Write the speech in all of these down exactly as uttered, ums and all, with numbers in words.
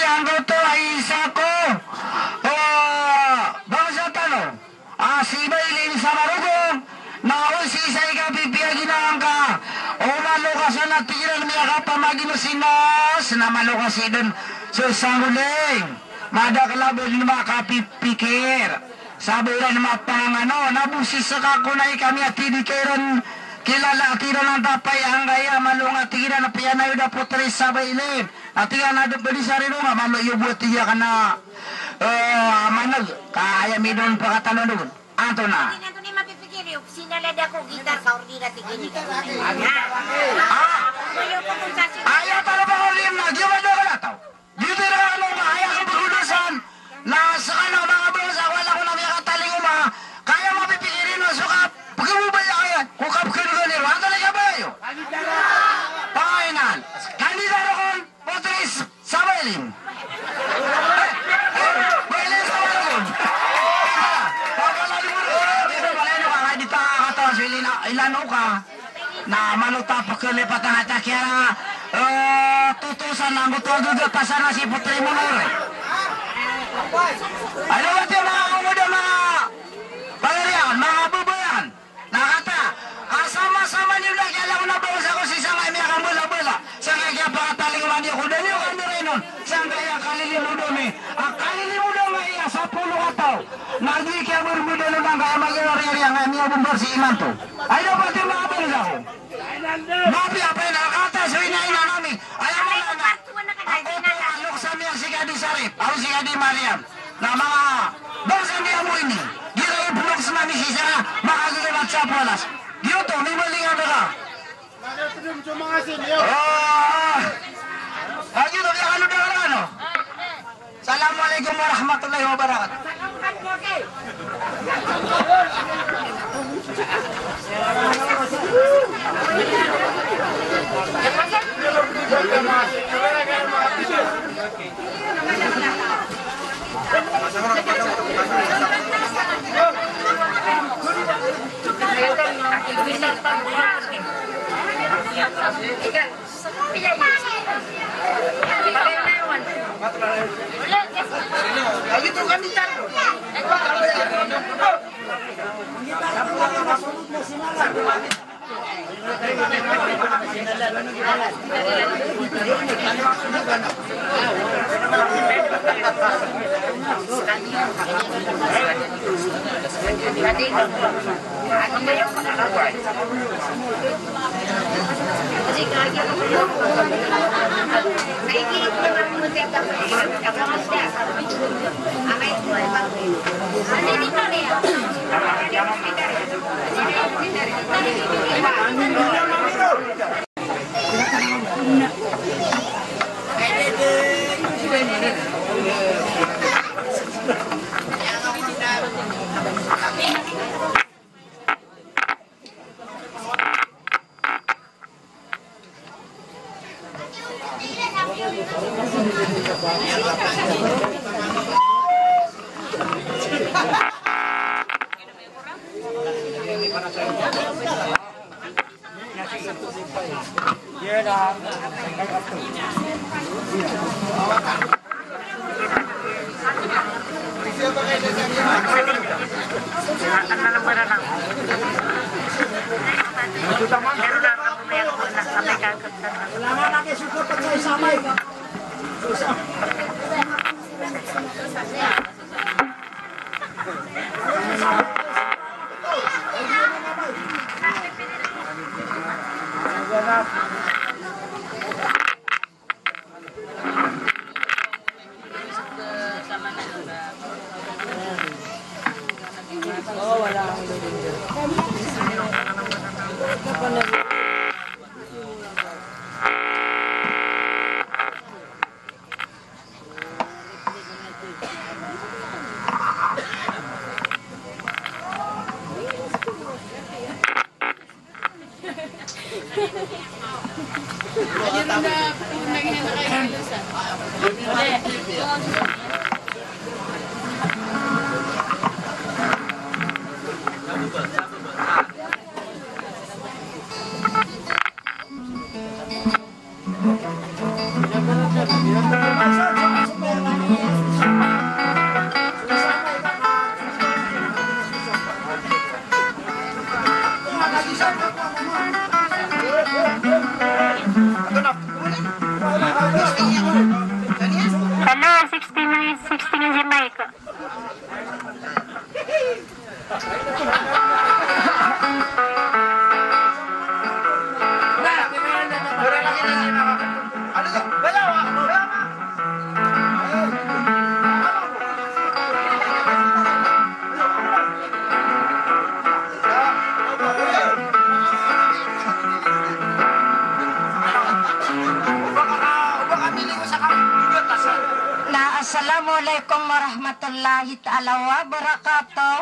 Angkoto a isa ko, eh, bangsa tano a si Bailin sa Marogon, na o sii sa ikapipiya ginawa ngka o maloka sa na tig iran miyakapamagino si Nas, na maloka si den so sangoling. Madakl a ba den makapipikir sa ba iran mapangano, na bo sii ska ko na i kami a tidi kiran kilala a tig iran a tapay angkaya malo nga tig iran a piyanayo da potris sa Bailin. A tig iyan a da ba di sa rino nga malo iyo bo a tig iyan ka na, eh, maneg ka aya midon pakatano doon. Antonaa? Hindi na to ni mapipikir iyo. Sinalad ako gitar ka, ordi na tig ini. Ah. Aya tano ba ko lim na, di ba do ka na tao? Di tira ano ba, aya ka pagkudusan. Na sa ano, mga boss, ako lang ko na miyakatalingoma. Kaya mapipikirin na, so ka, pagkabubaya kaya, ko kapagkano ganiro. Antonaa i kabaya iyo? Pangainan. Kandida rokon. Potris sa Bailin. Bailin sa Marogon. Pagkala di mo rin. Di ba, Bailin ka, di ta katawa sa Bailin, ilan o ka. Na malo ta pagkalipatan a takira, eh, tutusan ang gutu-gutu, tasan na si Putri Munor. Ano ba tiyo, mga kamuda, mga pagarian, mga babayan? Na kata, kasama-sama niyo na kiyalaw na bangsa ko sii sangkai a miyakambalabala. Sangkai a kiyapakatalingoma niyo ko da niyo kami rainon. Sangkai a kalilimoda mi. A kalilimoda mi iya sapolo kataw. Na di kiyabarbadan o angkaya magiyariyari angkaya miyabombar sii imanto. Ay, dapat iyo mga bangsa ko. Mapiya pa ina kata so ina-ina nami. Ay, ang mga anak. Angkoto a loks ami a si Kadi Sarip, aw si Kadi Mariam. Na manga bangsa niyan mo ini, gira i pulok sa mami sisara, makagagamat sa palas. Giyoto, mimalingan ka. Ah, giyoto, biya kano da kano. Assalamu alaikum warahmatullahi wabarakatuh. Assalamualaikum warahmatullahi taala wabarakatuh.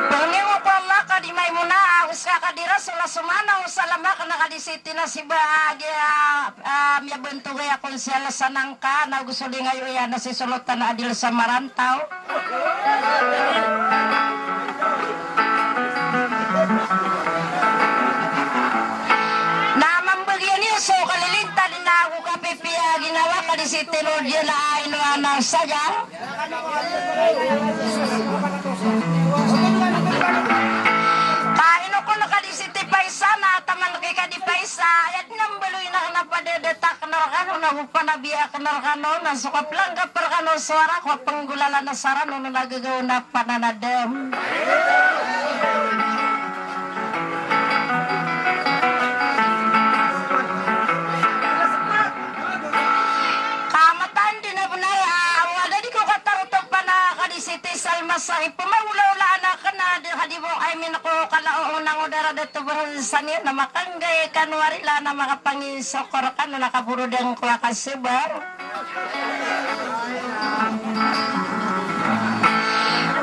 Pangni ko Allah ka di Maimuna, ago ska ka di Rasul, a somana o salama akn a ka di Siti Nasiba, a giya, a, miyabantogay a konsehal sa Nangka, na go so lingayo iyan a si Solotan Adil sa Marantaw. Na mambagian iyo so kalilintad na ago kapipiya a ginawa ka di Siti Rodia na ino anan sa diyang. Ka ino kon ka di Siti Paisa na taman ki ka di Paisa, aya dn a mbaloy na kna pd a datak na rkano na go panabi akn rkano na so kaplangkap rkano so arak ko a pnggolalan a saran o na gagaw na pananadm. Ka mataan dn a bnar a, a, wada di ko katarotopan a ka di Siti Salma sa ipmagolaolaan akn a di, ka di bo ay min ko kalao o nang o dara dato baro sa niyan na makanggay kano a rila na makapanginsokor kano na kaborodang ko a kasabar.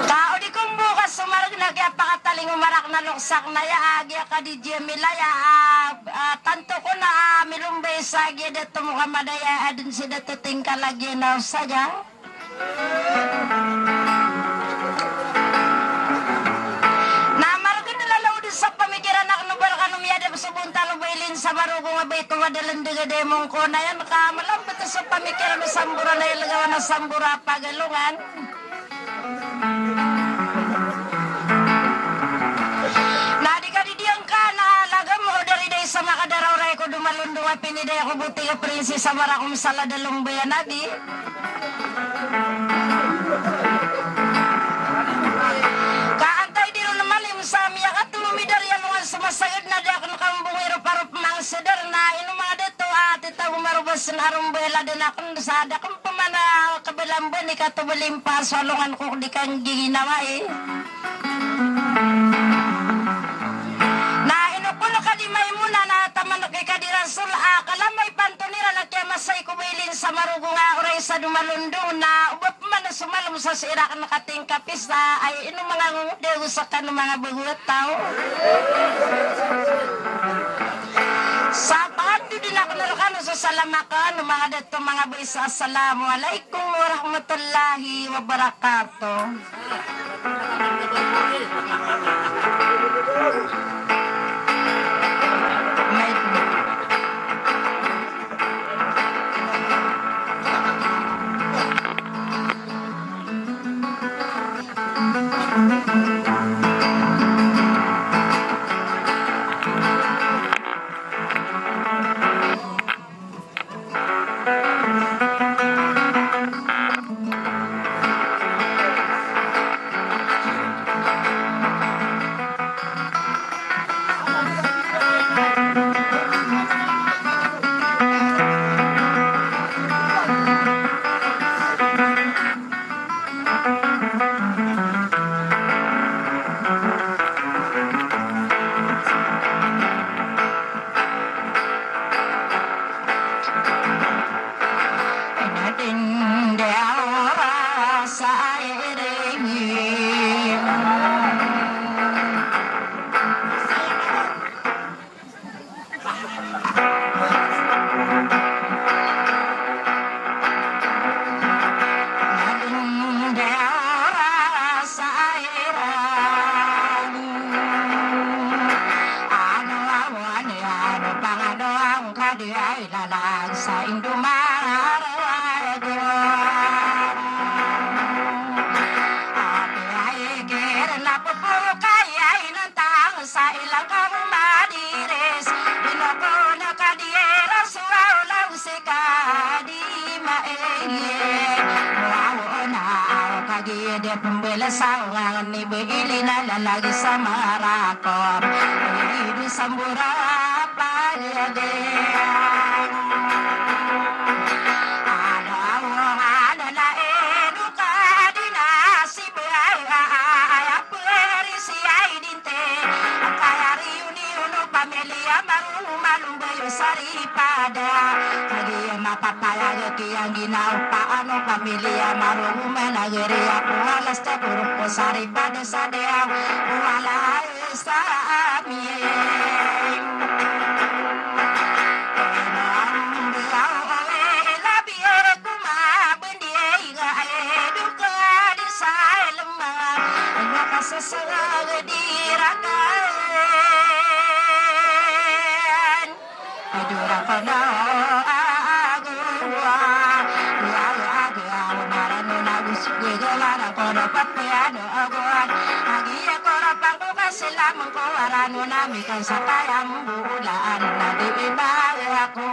Ka o di ko mbo ka so marg na kiyapakatalingoma rakn a loksak na aya a giya ka di Jamila aya a, a, tanto ko na, a, milombay sa giya Dato Muhammad aya a dn si Dato Tingkal a giya na o sa diyang. Na marg dn lalaw dn sa pamikiran akn o ba rkano miyadap so bontal o ba Ilin sa Marogong a ba ito ba da lndg a da mongko na iyan ka malambt so pamikiran o sambor a na ilgawan a sambor a pagalongan. Na di ka di diyangka na lagam o dari da isa makadaraw ray ko domalondong a piniday ako botiga prinsesa barakom salad a lombayan a di. Ka antay di ron malim sa miyakatlo midar iyan o nga so masagad na di akn kambong i roparop mangsadar na ino manga dato a titago marobas na arombay ladan akn sa da kn pman a kabalamban i katobalimpa so alongan ko di kanggiginawai. Na ino kon ka di Maimuna na taman ki ka di Rasul a kalamay panton iran a kiyamasay ko ba Ilin sa Marogong a oray sa domalondong na o ba pman a somalom sa sirak na katingkapis a ay ino manga ngongodago sa kano manga bago a taw. Sa pangandodon akn rkano so salam akn o manga dato manga baisa. Assalamualaikum warahmatullahi wabarakatuh. Sa Indomarawag. Ati ay kir na pupukay ay nantang sa ilang kaumadiris. Inoko na kadira suwaw law si kadi maeye. Wawo na aw kagide pembela saw ngangan ni be ili na lalagi sa marakor. Idu sambura pagade. Saripada, kagiya mapapayag ki anggiya na opaan o pamilya, marogom a nagari ako a last ko roo ko saripada sa diyang ko walay sa amin. Ina ang biyaw o ilabi ko ma Bendiyay nga ay duka di sa lema, ino ka seseged i rakan. Ay dura ko na ago, ago, ago, ago, marano na gusto ko, marano ko na papiano, ago, agi ako rapang ko kasi lamang ko, marano na mi kan sa kayang bulaan na di ba ako.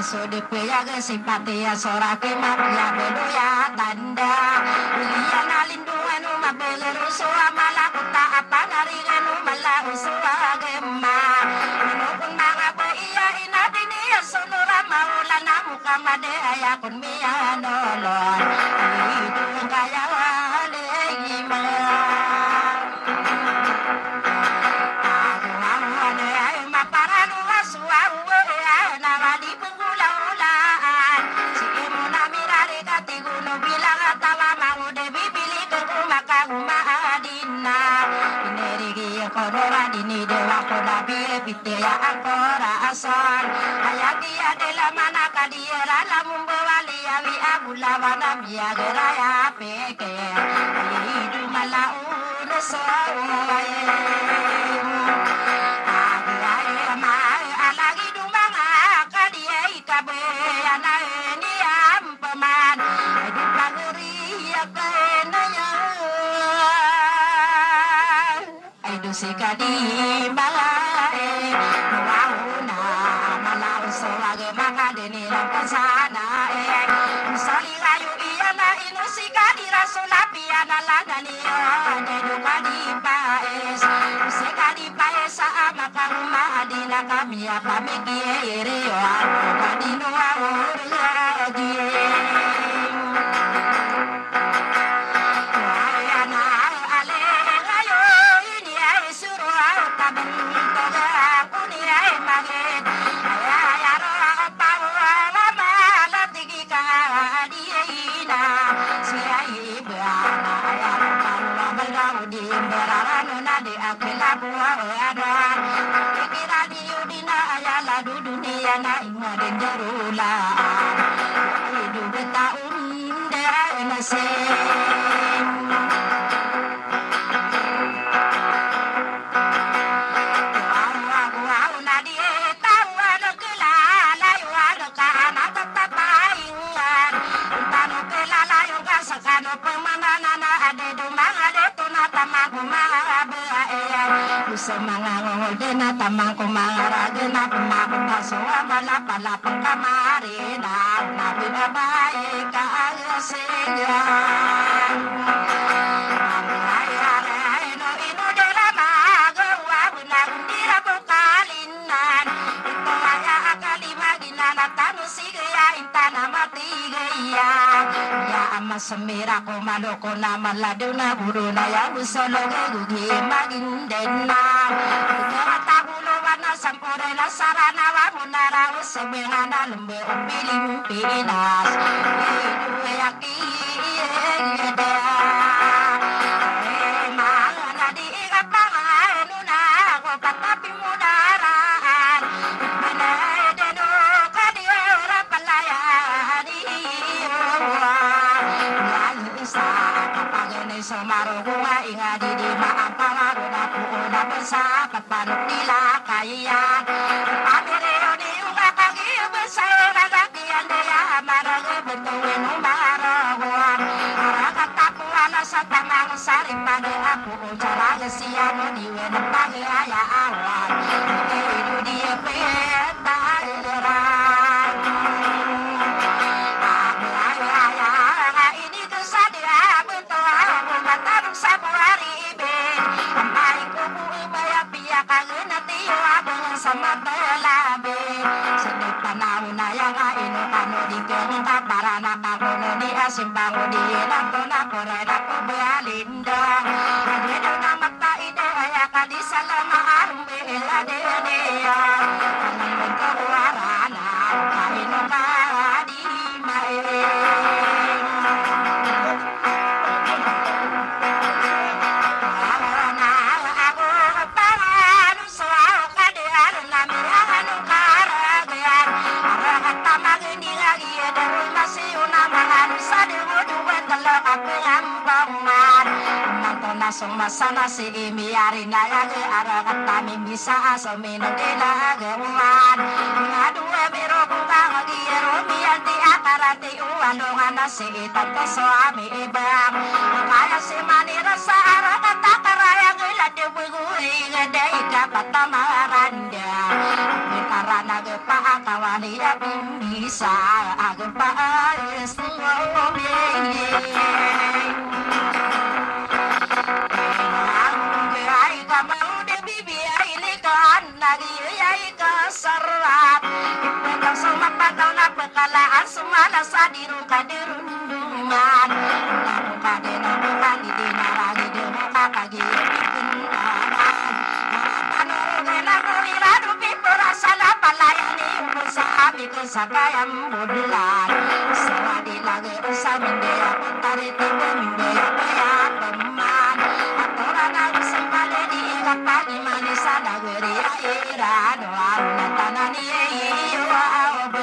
So di piyag simpatiya so raki mapiya bedo ya tanda. Iya na lindungan o mabegero so amala ko ta apa na ringan o mala o so agama. Ino kon manga ba iya ina dini ya so nora maula na mo ka made aya kon miyanolon. Ito ang kaya wali iman. Ako ang wali ay maparano aso awo ay na wali Pnggolawlaan si imo na mirari ka tigo no bilang a tawa mango de bibili ko ko makagomaadin na. Inirigi ko no radini de wako da biyay pitiyaan ko raasan. Aya kiya de laman a kadiya ra lamon bawali awi a bolawan a miyagaraya peke. Ayi do malaon so ayi. Agi ayi ma alagi do manga kadiya i kabeyan a ini a mpaman. Di pagari a kenaya. Ay do si kadi mala e. Mawaw na mala so agi manga deni rampasana e. Sali kayo iya na ino si kadi rasul a piyanalana niya. Di do kadi pais. Si kadi pais a makaoma di na kami a pamikiri. Kadi no a ori agi. Duniya na ino den darola. Idu beta unda na se. Awa awa na di tawa no kelala yo ano ka na tatapaingan. Tano kelala yo ka sakano pemana na na ade do manga de to na tamang ko manga abe ae. Usa manga ngol de na tamang ko manga rage na pemako paso abala pala pengkamari na na pinabai ka ae sehingga. Ae ae ae no ino de la mago wa bena undira bukalin. Nan, ito aya a kalima ginan a tano si gaya intan a mati gaya. Ya ama semira ko malo ko na malado na guru na ya usolo ge gugi maginden na. Ito a tabulo wana sampore na sarana wa munara usebe na na lembe o Pilipinas. Idu ya ki iyeda. E manga na di kapanganu na ko katapi mudaraan. Binae deno kadiyo ra palayani. Lalu isa kapagene somaro guma inga di di ma ampamaro na puo na besa papanok nila kaiyan. Pamiriyo ni unga kagiyo besa raga Iyande ya maraga bento weno maraga. Maraga tapo ala sa tamang sari pade apo o jaraga siya no di weno page aya awan. Ite idu di epe ta iran. Apo aya aya ini to sa di apo to apo matarung sa buhari ibe. Ampai ko bu Simbang o di na ko na ko ra na ko ba lindang. Adi do na mata ide aya ka di salama arumbe ila de de ya. Anan ko ko warana ka ino ka di ma e. Warana ako pangalu. Song masana si imi ari na yagi ara kata mi bisa aso minang dila agi uman. Nga dua biro kung kang agi ero mi anti akara ti uwan dong ana si itan ko so ami ibang. Kaya si mani rasa ara kata karaya gila di buguri gede ika patamaran. Karana gepa akawali ya bimbisa agepa esungomi. Ay kamau de bibi ay likan nagi ay kasarat. Ipetang sumapataw na pekalaan sumala sa dirong kadirong. Duman, ako ka di na bukan di di na lagi di mo ka kagi ikin naman. Ano rin ako irado pipura sa lapalayan ni mo sa abi ko sa kayang budlan. Sa di lagi sa mindi ako tariti ko mindi ako ya peman. Aturan ako sa pali di ikapag imani sa lagi di ay irado ako na tanan ni iyo ako.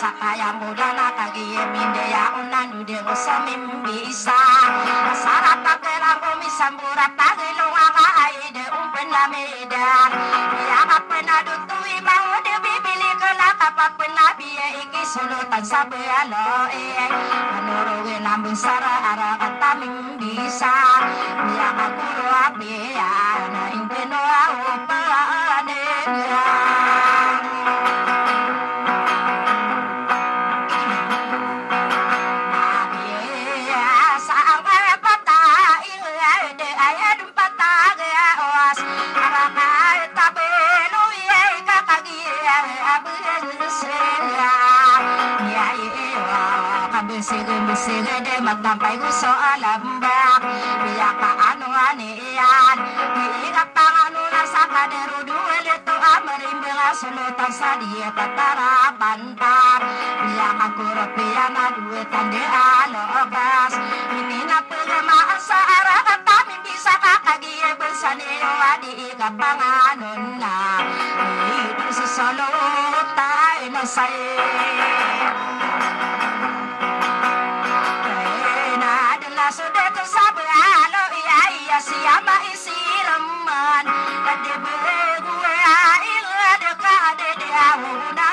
Sa kaya mo dana kagiya mindiya onan Di ko sa mimbisa. Sarap a kailangan ko misamburat a gilong a kaay di umpen a midar. Iya ka pen a doto i mao di bibili ka na kapapen a biya i kisolotan sa biyalo i. Ano ro ginambesar a ara kata mimbisa. Iya ka kuro a biya na ingkeno a upanen ya. Matampay ko so alam ba, iya ka ano ani Iyan, di ika pangano na sa kadero duwele to a marimbang a solotan sa di patarapan ta. Iya ka koropiyan a duwe tande a lokas. Ini na pagamaan sa ara ka pamimbisa ka kagiya besa niyo a di ika pangano na. Ido sa solotan na sa Ena adla so dato sa balo iya iya si ama i si reman. Kade bego a ila de kade de awo na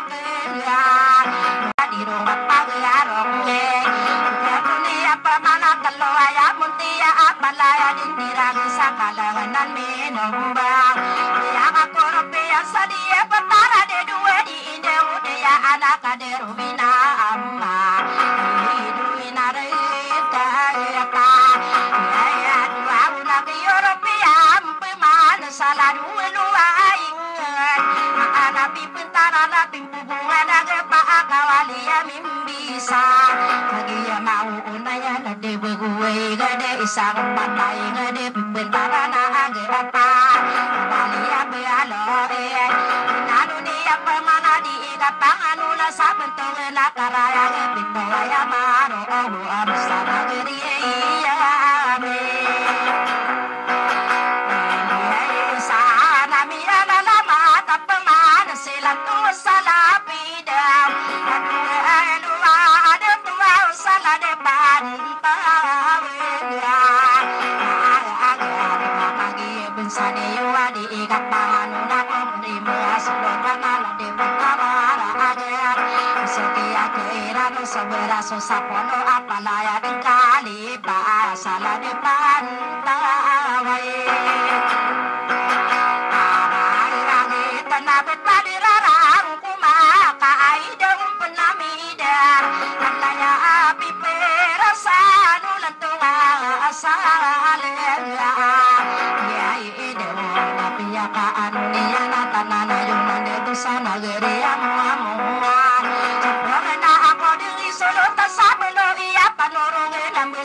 kaya. Kadi ro kapag arong e. Kaya kuni apa mana telo aya munti ya apa laya dintira sa kalangan minomba. Iya ka koropiyan sa di e patara de duwe di Inde ude ya anak a dero wina amma. Idu wina reta eta. Ya ya dua una ke European peman saladu luwa ingan. Ana pipentara na pimpubungan aga pa akawali ya mimbisa. Kagi ya mau una ya na de beguwe gade isang patay gade pipentara na aga apa. Bali ya be alo e. Nanu ni ya pemana di ika panganu na sa bentong na karaya e pito ya maro olu aru sa bageri ya me. Sana mi ana lama ta pemana silan tu salapi.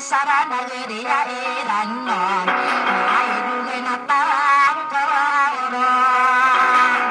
Sarana giri a iran non, ay dugen a tangkawaw ron.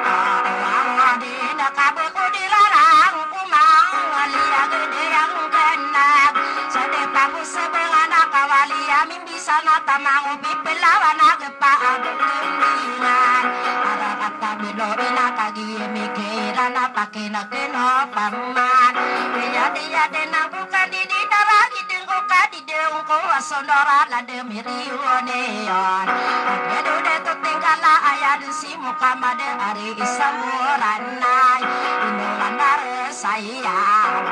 Awa di na kabeko di larang ko mawali a gede yang kenag. Sa de pago sebengan a kawali a mimbisan a tamang o pipelawan a gepa a bekendingan. Ara kata belo ina kagiye mikiran a pakinakino paman. Iyadi-iyadi na Kadidi na lagi dengko, kadidi dengko, asondora na de miriyo neyan. Abedo de to tingkala aya de simo kamade ari isamoranay. Ino andar saya,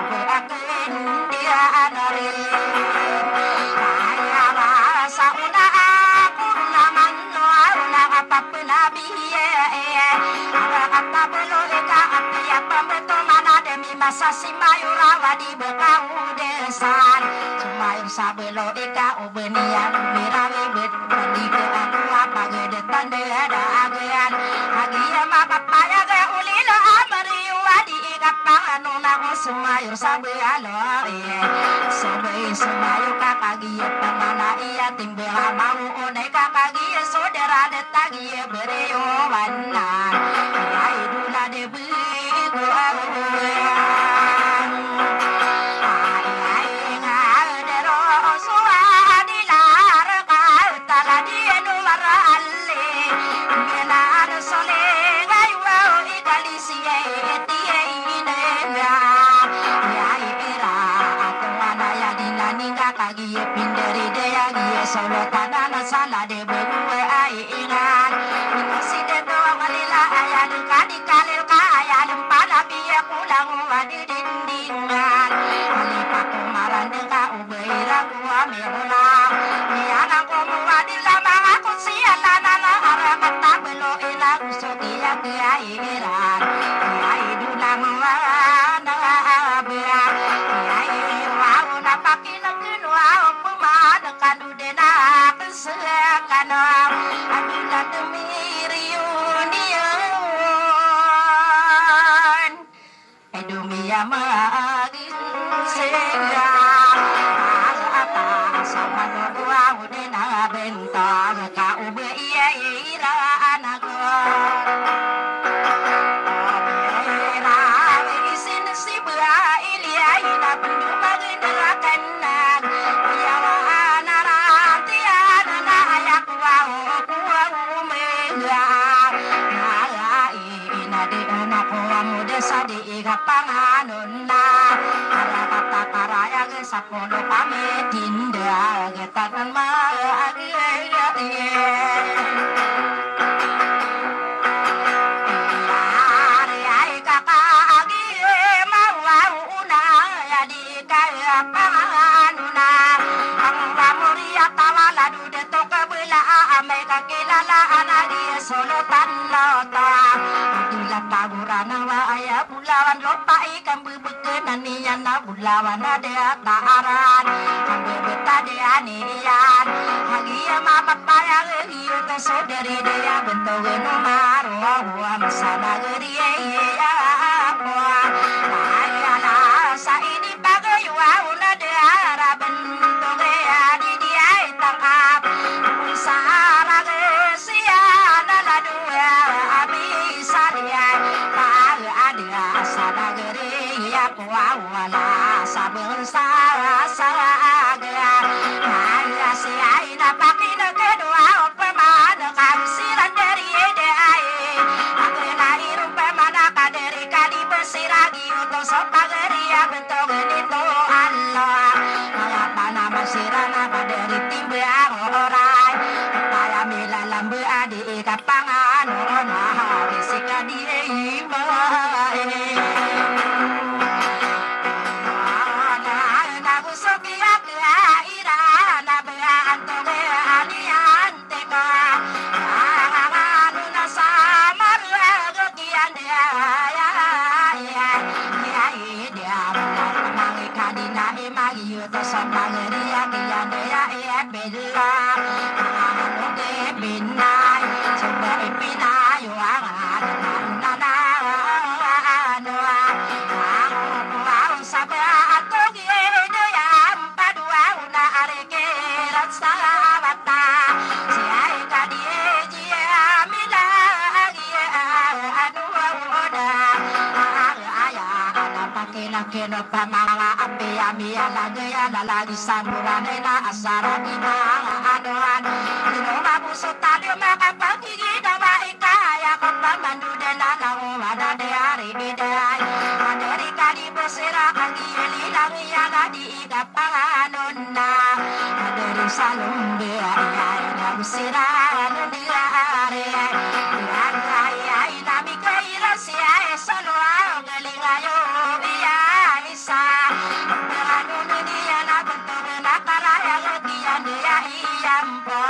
be akin dia anari. Kaya ba sa una ako naman no, una kapapenabi. Iya, iya. Ara kata belo ika apiya pambeto mana de mimasa si Mayor a wadi beka o desan. Si Mayor sa belo ika o beniyan mirawi bet. Padi ke ako a pagede tande da agean. Agiya mapapaya ge ulilo a meriyo wadi ika pangano na ko si Mayor sa belo, iya. Sa be si Mayor ka kagiya pamana iya timbe a mawo o na ika kagiya sodera de Tagiye beriyo banan, ay dula de beriyo. Ay, ay, nga dero suwa di lar ka tala di enu marali. Ngena anu sole ngai wa ikali siye etiye inenga. Ay, era atu mana ya di naninga kagiye pinderi de ya giye solo tanana sala de Bebue ai inan. Ino side to kalila aya lengka di kalil ka aya lempa na biye kulang wadi dindingan. Kalipa ko marandeng ka ubay ra ko ami ulang. Iya nang ko mo wadi lamang ako siya lanana ara kata belo ina gusto kiya kiya iran. Iya idu nang wana abra. Iya iwa una pakinagin wa pemana kandu dena kesekan. Aduna demi reunion. Edumiya magin sega. Ata sama no dua ude na bentang ka ube iya ira anago. Ira isin si bua ili ai na pendu magin derakan. Kaya panganuna, ang pamuri a tawala do dato kabela a amay kakilala a nadi solotan lota. Dila tagoran a wa aya bolawan lopa i kambebeken a niyan a bolawan a da taaran. Kambebet a da niyan. Agiya mapapaya Iyo ka so dari daya bentog no maro awa masa magari iya apa. Ayala sa ini pagayo aw na dara bentog ya di di ay tangkap. Sa magari siya na la dua abi sariya. Pag ada sa magari iya ko awa la sa bangsa sa aga. Aya si ay na pakineged wa Pamana ka siran dari ede ay. Agre na iron pamana ka dari kadi besiragi uto so pagari a bentog nito Allah. Manga panama siran a ka dari timbe a oray. Paya milalambe adi ika pangano na hari si kadi e iba e. Ana na gusto kiya kiya ira na bea antog e aniyan. Kino pamanga api ami a lagi a lalagi sa mura na ina asara di manga adoan. Kino mabuso tali o manga pagigida wa ika aya ko pamandu de na na o wada de ari ide ay. Madari kadi bosira kagi eli lagi a lagi ika panganon na. Madari salumbe ay ay na bosira ano di ari. Di ari ay ay na mi kaira si ay solo a Lingayo iya isa. Pagano na niyan a bantog na karaya kiyan iya iyampo.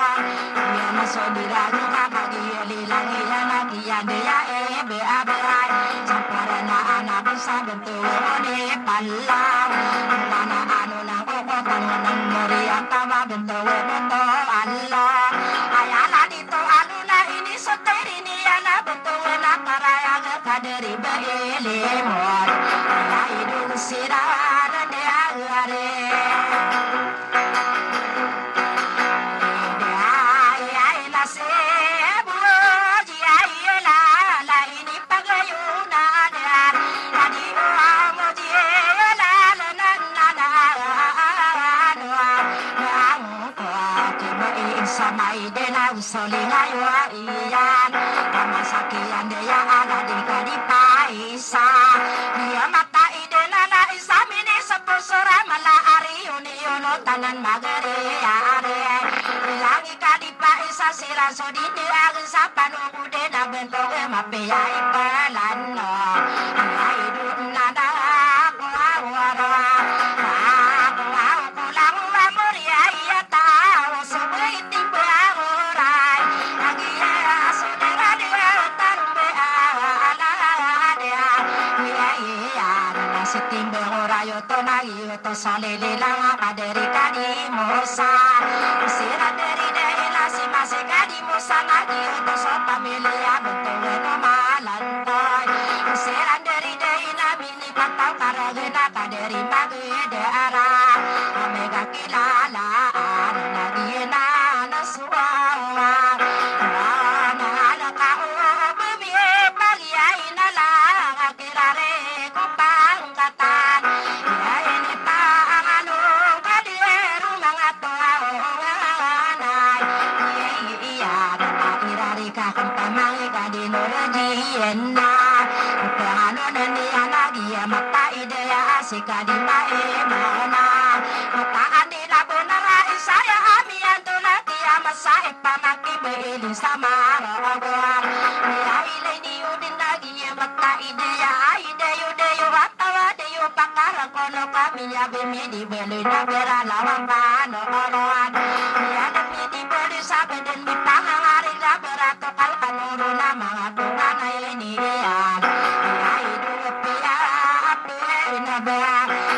Iya na so di lagi ka kagi iya lilang iya na kiyan iya ibe abay. Sampara na anak sa bantog ni pala. Mana ano na koko tango na mori ang kama bantog bantog Allah. Ay ala di to ano na ini so teri niyan a bantog na karaya kadari ba ilimon. Ay idun sira na di agare. Ay ay nasibu di ay lala ini pagayuna di ari. Adi o amo di lala na na na na na. Samay de na usoling ayo iyan. Pamasakiyan de ya ala di ka di paisa. Iya mata ide na na isa mini sepusura mala ari uni uno tanan magari ari. Ilangi ka di paisa sira so di di agi sapano Ude na bentog e mapiya i palan no. Iya idun na da ko awara. Ako aw ko lang wa mori iya ta o so beri ti ba oray. Agi iya so de ra de tarumbe ala de. Iya iya na si timbe oray o to na iyo to solili lang a kaderi kadi Musa. Sira deri deri na si masi kadi Musa na di oto so pamilya bentog e no malantoy. Sira deri deri na mini pataw karagi na kaderi magi de ara. Amega kilala ana na di na na suwa. Ana ana ka o bumi e pagi ay na lang a kirari ko pangkatan. Iya ini pa ang ano kadi e rumang ato a o anay. Iya iya na irari ka kan pamangi kadi no radiyan na. Pangano na niyan a giya mata ide ya si kadi ma e mana. Mata andi na bo na ra isa ya ami anto na giya masa e pamaki be ilin sa maro ago. Iya ilay di udin na giya mata ide ya ide yu de yu atawa de yu pakara kono kami ya be mi di beli na bera lawan pano oroan. Iya de mi di beli sa be den mi pangangari na bera to kal kanuru na manga bunga na ini iya. Iya idu piya api na bera.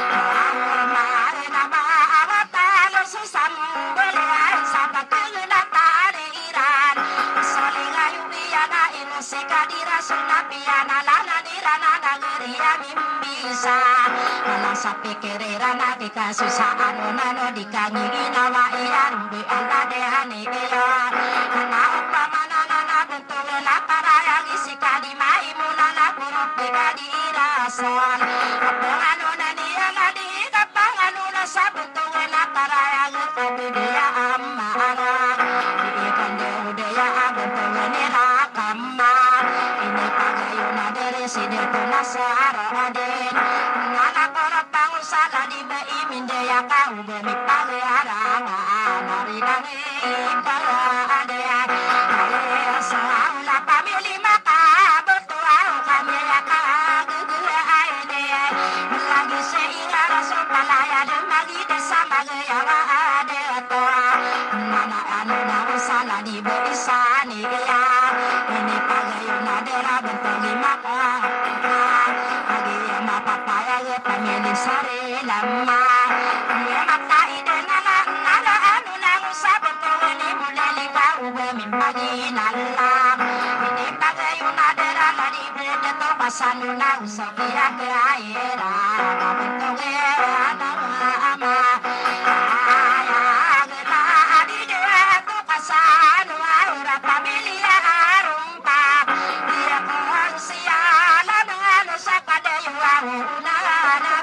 Awo mari na ma awata lo susam beli ay sa bakil na tari iran. Soling ayu iya na inu si kadira sunapiya na lana dira na nagari ya mimbisa. Malang sa pikir ira na di kasusa ano na no di kangi ginawa iya rumbi ala de hani iya. Na opama na na na bentog na para ya gisi kadi maimu na na kurupi kadi ira son. Opama no na niya na di kapangano na sa bentog na para ya gisi kadi dia ama ara. Di ikande ude ya bentog ni ra Kama, ini pagayo na diri si dito na sa aradin. Nana koro pangusala di ba imin de ya ka uba mi pagay aranga anari dangi para ade. Aye sa ula pamili maka betu au kami ya ka gugu aine. Lagi se ingara so palaya de magi de sa magi ya wa ade to. Nana ano na usala di ba isa Iya, ini pagayo na dera bentog i maka. Agi iya mapapaya iya pamili sari lama. Iya mata ide nala nala ano na usa bentog ini mulili ka uba min pagi nala. Ini pagayo na dera na di bede to pasanu na usa kira kira ira. Bentog i ana ama. Aya gena adi dera to Kasano a ora pamilya a rompa. Iya ko siya na dengano sa kadayo a una na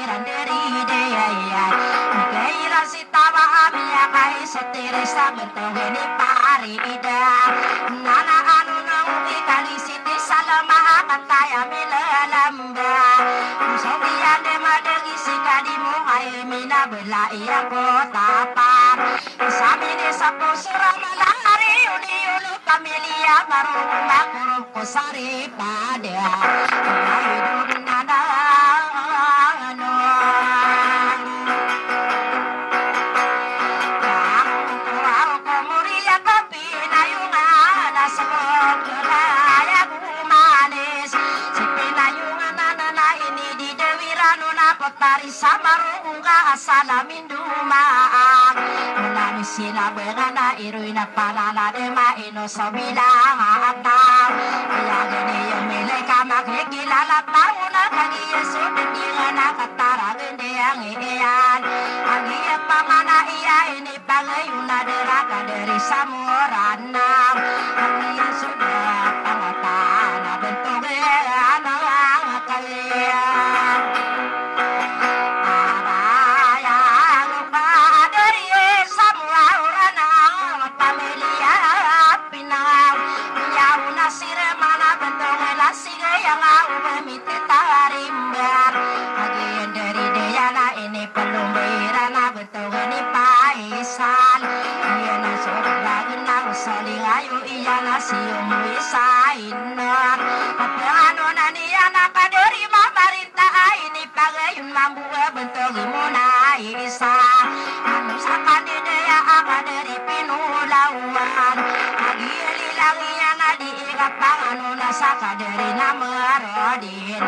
Randari daya, kay rasi tawa a miyakaiso tiri sa bento gini parida. Nana ano nang ikali siti salama a kataya milalamba. Sobiyan de madagi si kadi mo ay minabela iya ko tapar. Sa mini sa pusura malari uni ulu pamilya marung makurung ko sari pada. Ay dun na na ano. Ang kuwaw ko muriya ko pinayungan a sok kaya kumanis. Si pinayungan na na ini di dewiran o na potari sa marung ka asalamin Dumaang, mula misina bengana iruy na panana de maino so bilang a ataw. Iya gini yung milay ka magligilala taw na kagiya so dendingan a kataragen de ang iyan. Ang iya pamana iya ini pagayon na dera ka deri sa murana. Ang iya so da pangatana bentoge ana kaliyan. Togani paisan, iyan a so bagen a so lingayo, iyan a siyo mo isa inor. Papaano na niyan a kaderi mamarinta a ini pagayon mambo a bentog i mo na isa. Ano sa kandidaya a kaderi pinulawan. Agiyali lang iyan a di ikapangano na sa kaderi na marodi.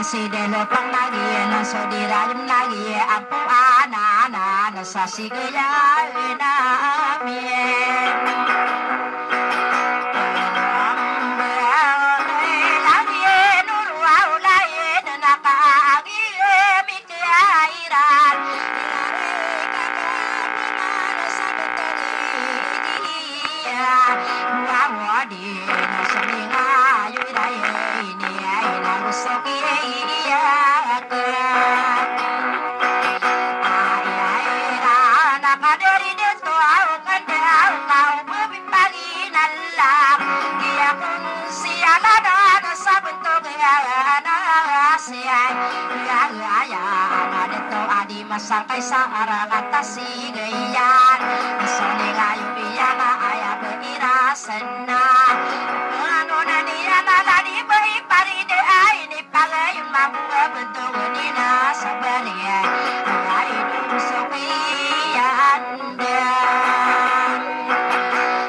Sidelo pang lagi na so diragem lagi apo anan. Sa sigaya namin. Lagi nurwaw lain na kaagi mikairan. Sa betul iya. Wawadi na sa lingayo iray. Masangkay sa aragat a sigayan. Iso ni layo iyan a aya be ira sena. Ano na niyan a ladi be iparide ay ni pagayon mambo a bentog ni na sa bariyan. Ay dun so kiyan den.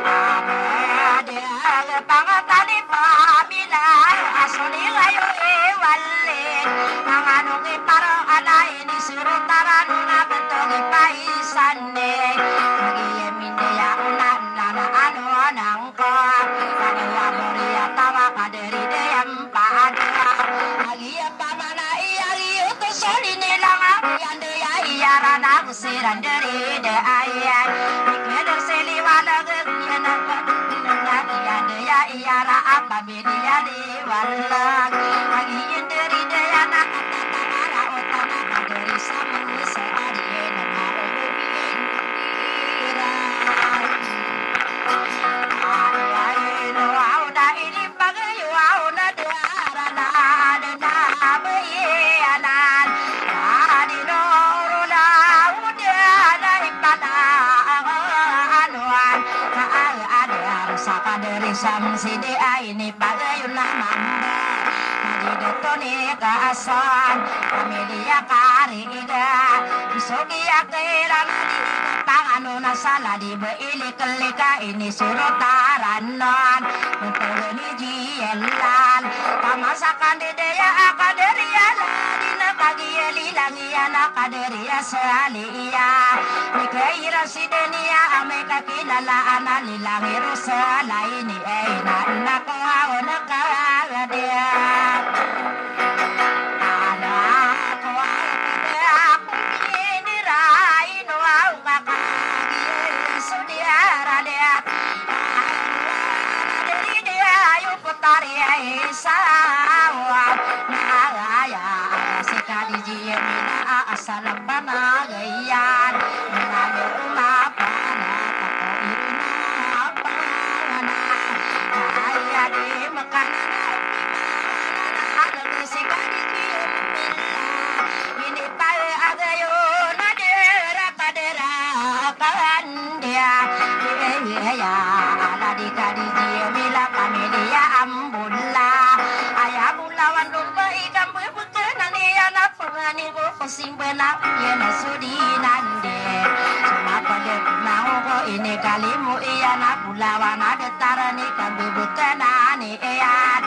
Amade aga pangatali pamila. Aso ni layo iwali. Mangano ki para alay. Siro tarano na bentog i paisan de. Agi iya mindeya o na nana ano nangko. Agi iya boriya tawa kaderi de yang paada. Agi iya pamana iya agi uto soli ni langa. Agi ande iya iya rana usiran deri de ayay. Ikeder seli wala gegi iya nangko. Agi ande iya iya ra apa bedi iya di. Walag, agi yen deri daya na kata tangara o tama ka deri sa mangisa adi yen na ka o bibin iran. Adi adi no aw da ini pagayo aw na dara na dana bayanan. Adi no rula uda na ipana anuan. Ka adi adi sa ka deri sa mangisa di ay ini. Pagayon a mamba, na di doto ni kaasan, pamilya kariga. Isogi a kairan a di ikapangano na sa ladi be iliklik a inisoro taranan. Mentog ni jiyalan, pamasakan di daya a kaderi a ladi na kagiyali lang iyan a kaderi a Saliya, ni kairan si Daniya, amay ka kilala a na lilang i Rosala ini, ay na, na ko aw na ka dia. Ana ko aw kida ko ini ra ino aw ka ka gi so dia ra dia. Dari dia ayo putari ay sa aw. Na aya si Kadiji mina asal panagayan. Mina ni uma pana tako ina pana. Aya di makanan si Kadiji mina. Ini pa agayo na dera kadera kandia. Iya, ala di Kadiji mila pamilya ambulla. Aya bulawan lumba ikam bebekenan iya na pengani ko simba na iya na sudi nande. Sama pada mau ko ini kalimu iya na bulawan ada tarani kam bebekenan iya.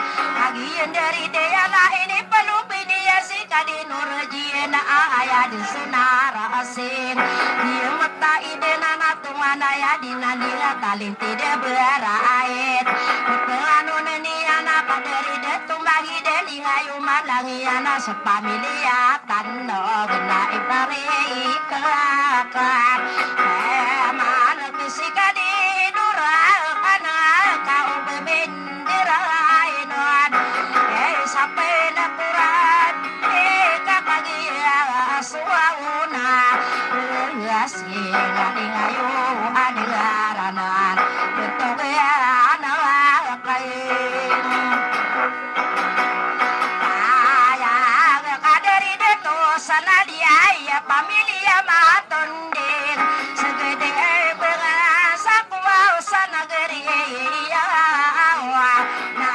Agian dari dia na ini pelubin iya si Kadi Nurjina aya di Senara Asin. Iya mata ide na natungan aya di nani talin tidak berait. Penganu nani ana kadari de tumbahi de lingayu malangi ana sepamilya tano gena ipari ikakak. Eh, mana kisi Kadi Nura kana kau bebendera inon. Eh, sampai na kurat. Ika pagi a suwauna, iya si Kadi ngayo a di garanan, beto kaya na kay. Aya kadari deto sana di aya pamilya matondin, segede bengasa kuwa sa nagari iya awa. Na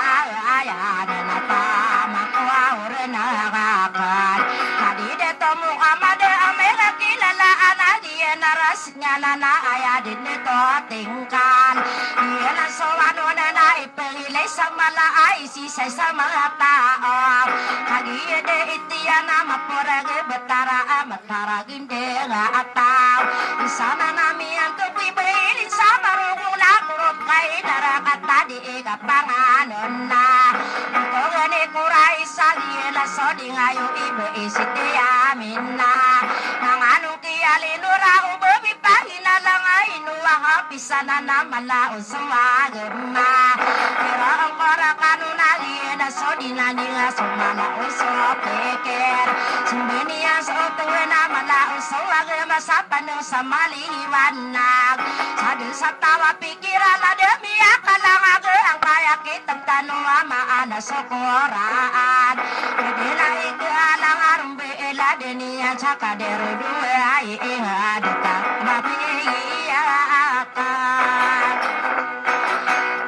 aya na nata makuwa ore na kakan. Kadi deto Muhammad a mera kilala a na giya na ras Ngana na aya di nito tingkan. Iya na so ano na na ipengilay sa mala ay sisay sa mga tao. Kagiya de itiya na maporag betara a matarag inde nga ataw. Isa na nami ang kapibailin sa marugong na kurot kay narakat na di ikapanganon na. Ito gani kuray sa iya na so di ngayo iba isiti amin na. Ang anong Kiyalino ra o bebipahina lang ay nuwa ka pisanan a mala o so agama. Pero ang korakano na liyan a so dinani nga so mala o so pikir. Sumbini a so tuwe na mala o so agama sa pano sa maliwanag. Sa dun sa tawa pikiran a demi a kalangaga ang kaya kitang tano a maana so koraan. Pwede na ikalang arumbe Ila deniya sa kadero duwe ay ihadata mapiya akan.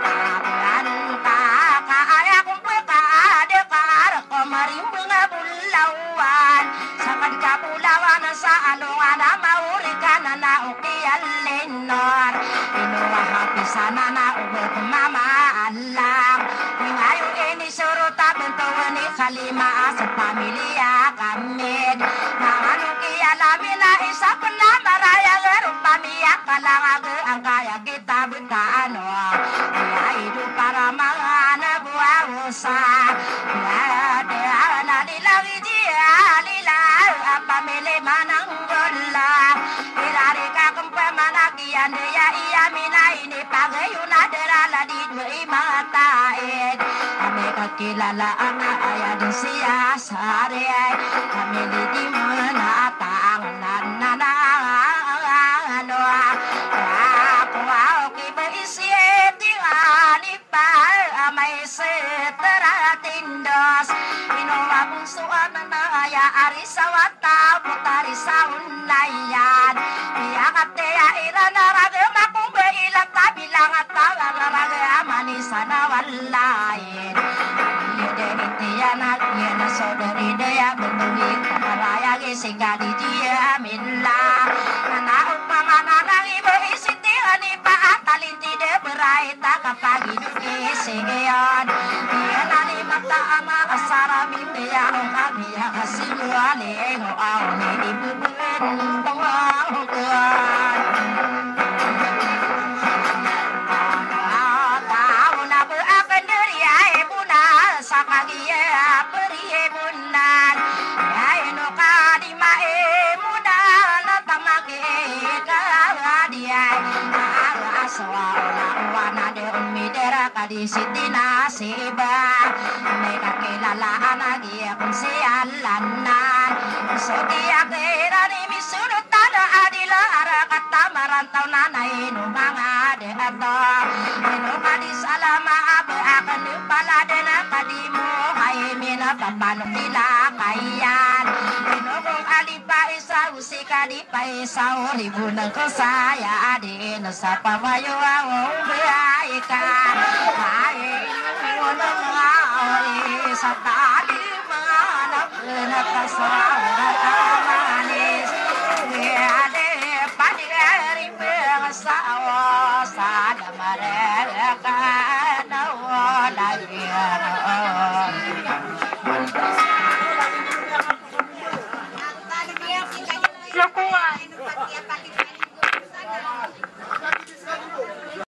Akan ta ka aya kumpe ka ade ka ara ko marimbang a bulawan. Sa kadka bulawan sa alongan a mauri ka na na uki alinor. Ino a hapisan a na ubot mama alang. Ngayo ini Soro taben to wani kalima a so pamilya kamid. Na ano kiyalami na isa pena maraya garo pamilya kalangag angkaya kita betaano. Iya ido para mangana buawsa. Iya de ana lilang iji alila a pamili manang gola. Irari ka kempa mana kiyan de ya iya mina ini pagayo na derala di dua i mataid. Amay ka kilala a nga aya di siya sari ay kami di di mena tang nanana ano. Ako aw kiba isi tingan ipa amay setera tindos. Ino a bungso a nanaya ari sa wata putari sa unlayan. Iya kate ya iran a ragam ako ba ilan ta bilang a tawag a ragam a mani sa na walayin. Iya de iti ya na iya na so dari de ya bentugi kaparaya gi si kadi di ya mila. Nana upama na rangi ba isi ti ani pa atalin ti de berai ta kapagi duki si iyan. Iya na ni mata ama Sarami miyano kami a kasiwali no aw ni di bubun tawang tuan. Taw na ba akan dari ay buna sa kagiya pari bunan. Ay no kadi mai munan tamaki kadi ay. Aswa ona wana de umidera kadi sitina siba. Meka kilala anagi akun si alanan. So di akirani misunod tana adila ara katamaran taw nanay no manga de ato. Ino kadi salama abe akan pala de na kadi mo hay mina papano kila kayan. Ino kung alipa isa usi kadi Paisa o ribo na ko saya adi na sa pamayo a o biyai ka. Ay, o na nga o isa tadi mana na ta sa o na ta manis. Adi padi ri biyang sa o sa da mareka.